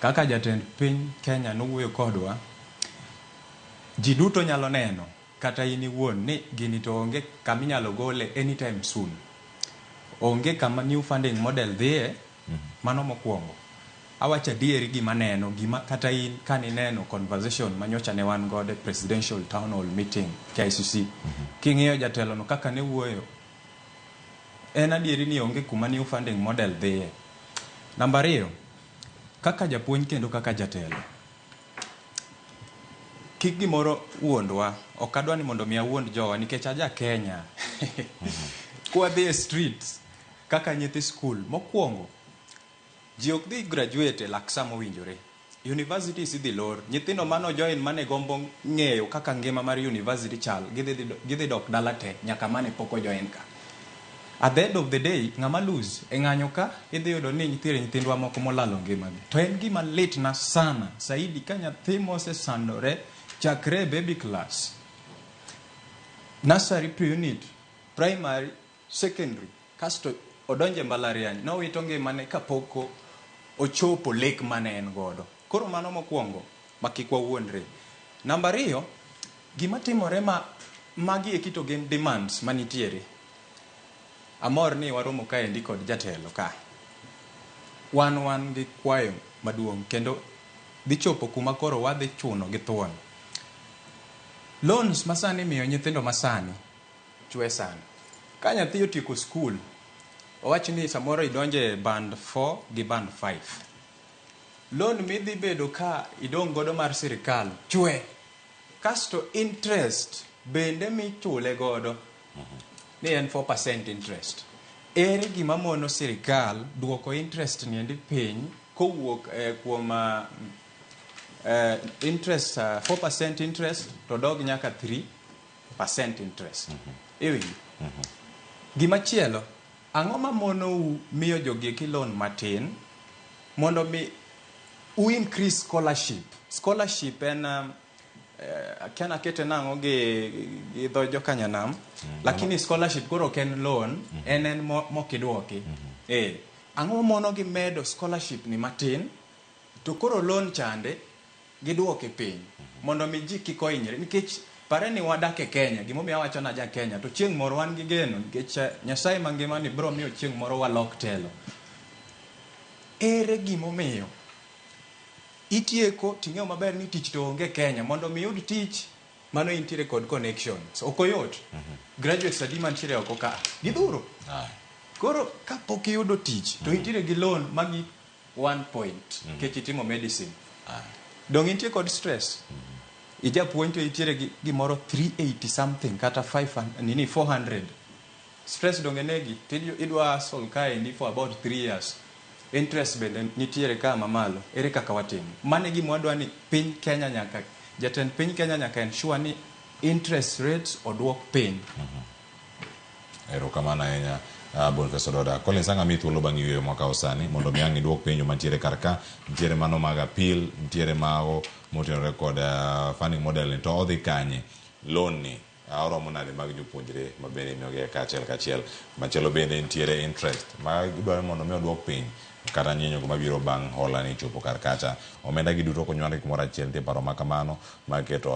Kaka jatend piny Kenya nowuoyo kodwa, ji duto nyalo neno kata in iwuon ni gini to onge kama inyalo gole anytime soon. Onge kama new funding model dhiye, mano mokwongo. Awacho adieri gima neno, gima kata in kanineno conversation manyocha ne wan godo e presidential town hall meeting KICC. King'iyo jatelo no kaka ne wuoyo, en adieri ni onge kuma new funding model dhiye. Namba 2, kaka japuonj kendo kaka jatelo, kik gimoro wuondwa. Ok adwa ni mondo mi awuond jowa nikech aja Kenya. Kwadhi e streets kaka nyithi skul, mokwongo ji ok dhi graduate e lak sa mowinjore. Universities idhi lor. Nyithindo mano join mane gombo ng'eyo kaka ngima mar university chal, gidhi dok dala te nyaka mane pok ojoin ka. At the end of the day, ng'ama lose e ng'anyo ka idhi yudo ni nitiere nyithindwa moko molalo ngimagi. To en gima lit na sana saidi ka nyathi mosesandore chakre e baby class, nursery, pre-unit, primary, secondary, kasto odonjo e mbalariany, nowito ngimane kapok ochopo lek mane en godo. Koro mano mokwongo ma kik wawuondre. Namba 2, gima timore ma magi eki to gin demands manitiere. Amor ni waromo kaendi kod jatelo ka. Wan gi kwayo maduong' kendo dhi chopo kuma koro wadhi chuno gi thuon. Loans masani miyo nyithindo masani chwe sana. Ka nyathi otieko skul, owach ni samoro idonje band 4 gi band 5. Loan midhi bedo ka idong' godo mar sirikal chwe. Kasto interest bende michule godo ni en 4% interest. Ere gima mono sirikal duoko interest ni endi piny kowuok kuom interest 4% interest to dog nyaka 3% interest. Iwinjo? Gima chielo, ang'o ma monou miyo jogi eki loan matin mondo mi u increase scholarship? Scholarship en akia nakete nang'o gi dho jokanyanam, lakini scholarship koro ok en loan, en mokidwoki. Ang'o mono gi medo scholarship ni matin to koro loan chande giduoke piny mondo mi ji kik ohinyre, nikech pare ni wadak e Kenya. Gimomiyo awacho na ja Kenya to chieng' moro wan gi geno nikech Nyasaye mangima ni biro miyo chieng' moro walok telo. Ere gimomiyo itieko ting'eyo maber ni tich to onge Kenya? Mondo mi iyud tich mano intiere kod connections, ok oyot. Graduates adi mantiere oko ka gidhuro. Koro kapok iyudo tich to intiere gi loan magi 1 point nikech itimo medicine. Dong' intie kod stress. Ijapuonj to intiere gi gimoro 380 something kata 5 nini 400. Stress donge negi to idwa hustle kaendi for about 3 years. Interest bende nitiere ka mamalo. Ere kaka watimo? Mano e gima wadwa ni piny Kenya nyaka, jatend piny Kenya nyaka ensure ni interest rates oduok piny. Erokamano ahinya, Boniface Ododa. Collins, ang' amiyi thuolo bang' yueyo mwakawo sani mondo mi ang' iduok penjo mantiere kar ka. Nitiere mano mag appeal, nitiere mago motenore kod funding model ni to odhi kanye? Loan ni oromo nade mag jopuonjre ma bende imiyogi e kaachiel kachiel. Machielo bende nitiere interest ma idwaro mondo mi oduok piny kata nyinyo go mabiro bang' hola ni chopo kar kacha. Omenda gi duto konywandgi kumoro achiel, nitie paro ma kamano mag keto